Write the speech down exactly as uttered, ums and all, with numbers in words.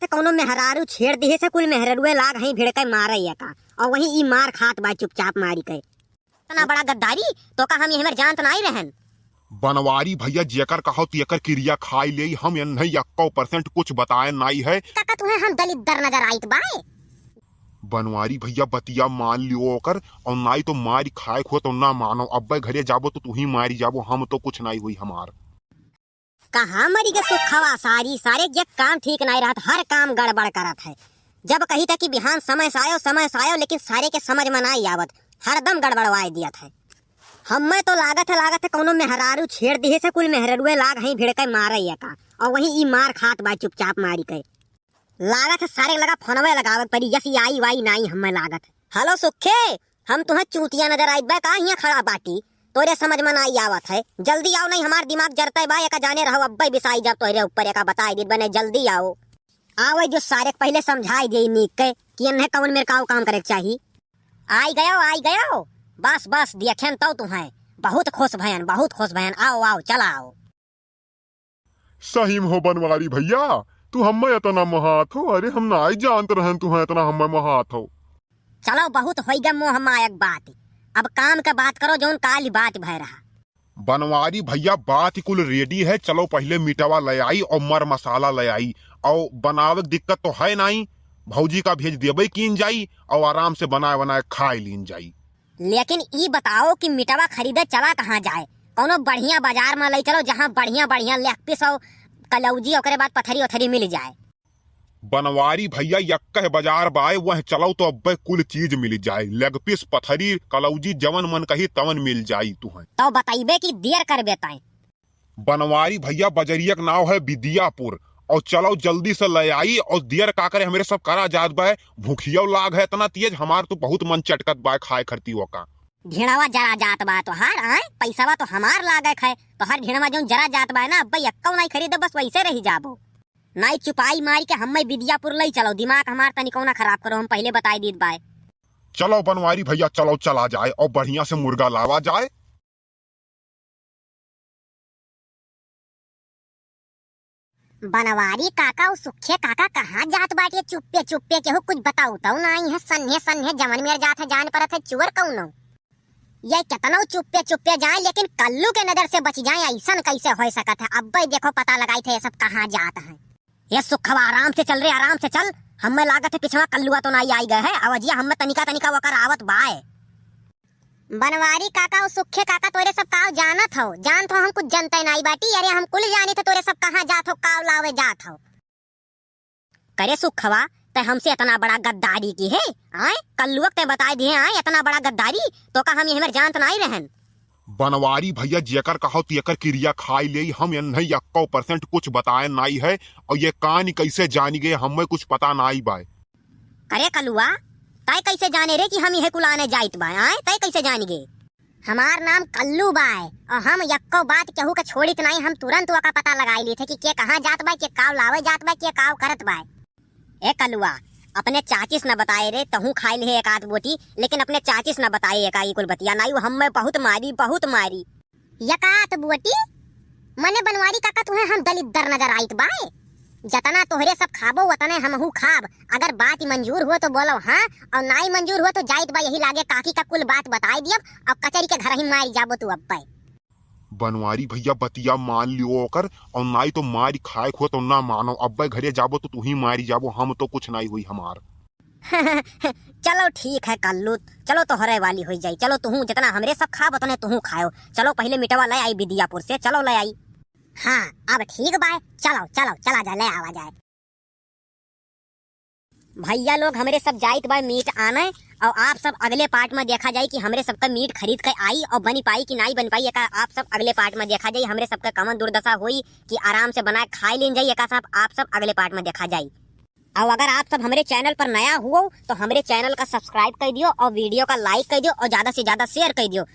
कौनो मेहरारू छेड़ दिहे से कुल मेहररुए लाग हई भिड़के मारे एका, और वहीं ई मार खात बा चुपचाप मारी के। इतना बड़ा गद्दारी तो का हम यही में जानत नाई रहन। बनवारी भैया जेकर कहो तेकर किरिया खाई लेई, हम एन्हे यक्को percent कुछ बताए नाई है। काका तुहे हम दलिद्दर नजर आइत बाए। बनवारी भैया बतिया मान लियो ओकर, और नाई तो मारी खाए खो तो ना मानो, अब्बे घरे जाबो तो तू ही मारी जाबो, हम तो कुछ नाई हुई हमार। कहाँ मरी गे सुखवा सारी, सारे के काम ठीक नाई रहत, हर काम गड़बड़ करत है। जब कही था कि बिहान समय से आयो, समय से आयो, लेकिन सारे के समझ में नाई आवत, हरदम गड़बड़वाए दियत है। हम्मे तो लागत है, लागत है कौनो मेहरारू छेड़ दिहे से कुल मेहररुए लाग हई भिड़के मारे एका, और वहीं ई मार खात बा चुपचाप मारी के। लागत है सारे लगा फोनवे लगावे पड़ी, यस ई आई वाई नाई हम्मे लागत है। हेलो सुखे, हम तुहे चूतिया नजर आइत बा का हियाँ खड़ा बाटी? तोरे समझ में नाई आवत है, जल्दी आओ नहीं हमार दिमाग जरते बा, एका जाने रहो अब्बे बिसाई जब तोरे ऊपर एका बताई दीत बने, जल्दी आओ। आवे जो सारे के पहिले समझाई दे नीक के कि एन्हे कौन मेरे काऊ काम करे के चाही। आई गयो, आई गयो, बस बस देखेन तो तुहे, बहुत खुश भयन, बहुत खुश भयन, आओ आओ चला आओ। सही में हो बनवारी भैया, तू हम्मे इतना महात हो, अरे हम नाई जानत रहन तू इतना हम्मे महात हो। चलो बहुत होई गे मोह माया के बात, अब काम के बात करो जौन काल बात भय रहा। बनवारी भैया बात कुल ready है, चलो पहिले मिटवा ले आई और मर मसाला ले आई और बनावे के दिक्कत तो है नाई, भौजी का भेज देबे कीन जाई और आराम से बनाए बनाए खाए लीन जाई। लेकिन ई बताओ कि मिटवा खरीदे चला कहाँ जाए? कौनो बढ़िया बाजार में ले चलो, जहाँ बढ़िया बढ़िया leg piece और कलौजी, ओकरे बाद पथरी ओथरी मिल जाए। बनवारी भैया, यक्कह बाजार बाय, वह चलो तो अब्बे कुल चीज मिल जाए, leg piece, पथरी, कलौजी, जवन मन कही तवन मिल जाई तुहें। तो बताइबे कि देर करबे ताई? बनवारी भैया, बजरिया के नाव है विद्यापुर, और चलो जल्दी से ले आई, और देर का करे, हमरे सब करा जात बाय, भूखियो लाग है इतना तेज, हमार तो बहुत मन चटकत बाय खाए खरती ओका। ढिणवा जरा जात बा तोहार, आय? पैसवा तो हमार लागे है, तोहार ढिणवा जौन जरा जात बा ना, अब्बे यक्कौ नाई खरीदे, बस वैसे रही जाबो। नाई चुपाई मारी के हम्मे विद्यापुर लई चलो, दिमाग हमार तनिको ना खराब करो, हम पहिले बताई दीत बाय। चलो बनवारी भैया, चलो चला जाए और बढ़िया से मुर्गा लावा जाए। बनवारी काका, उ सुखे काका कहाँ जात बाटे चुप्पे चुप्पे? केहू कुछ बताऊ तो नाई है, सन्हे सन्हे जवन मेर जात है, जान परत है चोर कौनो। ये केतनो चुप्पे चुप्पे जाए, लेकिन कल्लू के नजर से बच जाए, ऐसन कैसे होय सकत है? अब्बे देखो, पता लगाई थे ये सब कहाँ जात हैं। ये सुखवा, आराम से चल रे, आराम से चल। हम्मे लागत है पिछवा कल्लुआ तो नाई आई गए है, अवजिया हम्मे तनिका तनिका वकर आवत बाय। बनवारी काका, उ सुखे काका तोरे सब काव जानत हो? जानत हो हम कुछ जनते नाई बाटी। अरे हम कुल जानी थे तोरे सब कहाँ जात हो, काव लावे जात हो। करे सुखवा, तै हमसे इतना बड़ा गद्दारी की है? आय, कल्लुअक तै बताए दिए, आय, इतना बड़ा गद्दारी, तो का हम यही में जानत नाई रहन? बनवारी भैया, जेकर कहो तेकर किरिया खाई लेई, हम एन्हे यक्को percent कुछ बताए नाई है, और ये कानी कैसे जानी गए, हमें कुछ पता नाई बाय। करे कलुआ, तै कैसे जाने रे कि हम यह कुलाने जाइत बाय, आय? तै कैसे जानी गे? हमार नाम कल्लू बाय, और हम यक्को बात केहू के छोड़ित नाई, हम तुरंत ओका पता लगाई ली थे कि के कहाँ जात बाय, के काव लावे जात बाय, के काव करत बाय। ए कलुआ, अपने चाचिस न बताए रे, तहूँ खाए ले एक आध बोटी, लेकिन अपने चाचिस न बताए एका ई कुल बतिया नाई, वो हम्मे बहुत मारी, बहुत मारी। यकात बोटी? मने बनवारी काका तुहे हम दलिद्दर नजर आइत बाय? जतना तोहरे सब खाबो वतने हमहू खाब। अगर बात मंजूर हुआ तो बोलो हाँ, और नाई मंजूर हुआ तो जाइत बा यही लागे काकी का कुल बात बताए दियब और कचरी के घर ही मारी जाबो तू अब्बे। बनवारी भैया बतिया मान लियो ओकर, और नाई तो मारी खाए खो तो ना मानो, अब्बे घरे जाबो तो तू ही मारी जाबो, हम तो कुछ नाई हुई हमार। चलो ठीक है कल्लू, चलो तोहरे वाली होई जाई। चलो तुहू जितना हमरे सब खाब उतने तुहू खायो। चलो पहिले मिटवा ले आई विद्यापुर से, चलो ले आई। हाँ अब ठीक बाय, चलो चलो चला जाए, ले आवा जाए। भैया लोग हमरे सब जाइत बाय मीट आने, और आप सब अगले part में देखा जाई कि हमरे सबका मीट खरीद के आई और बनी पाई कि नाई बन पाई, एका आप सब अगले part में देखा जाई। हमरे सबका कवन दुर्दशा होई कि आराम से बना के खाए लेन जाई, एका सब आप सब अगले part में देखा जाई। और अगर आप सब हमरे channel पर नया हुओ तो हमरे channel का subscribe कर दियो और video का like कर दियो और ज्यादा से ज्यादा share कर दियो,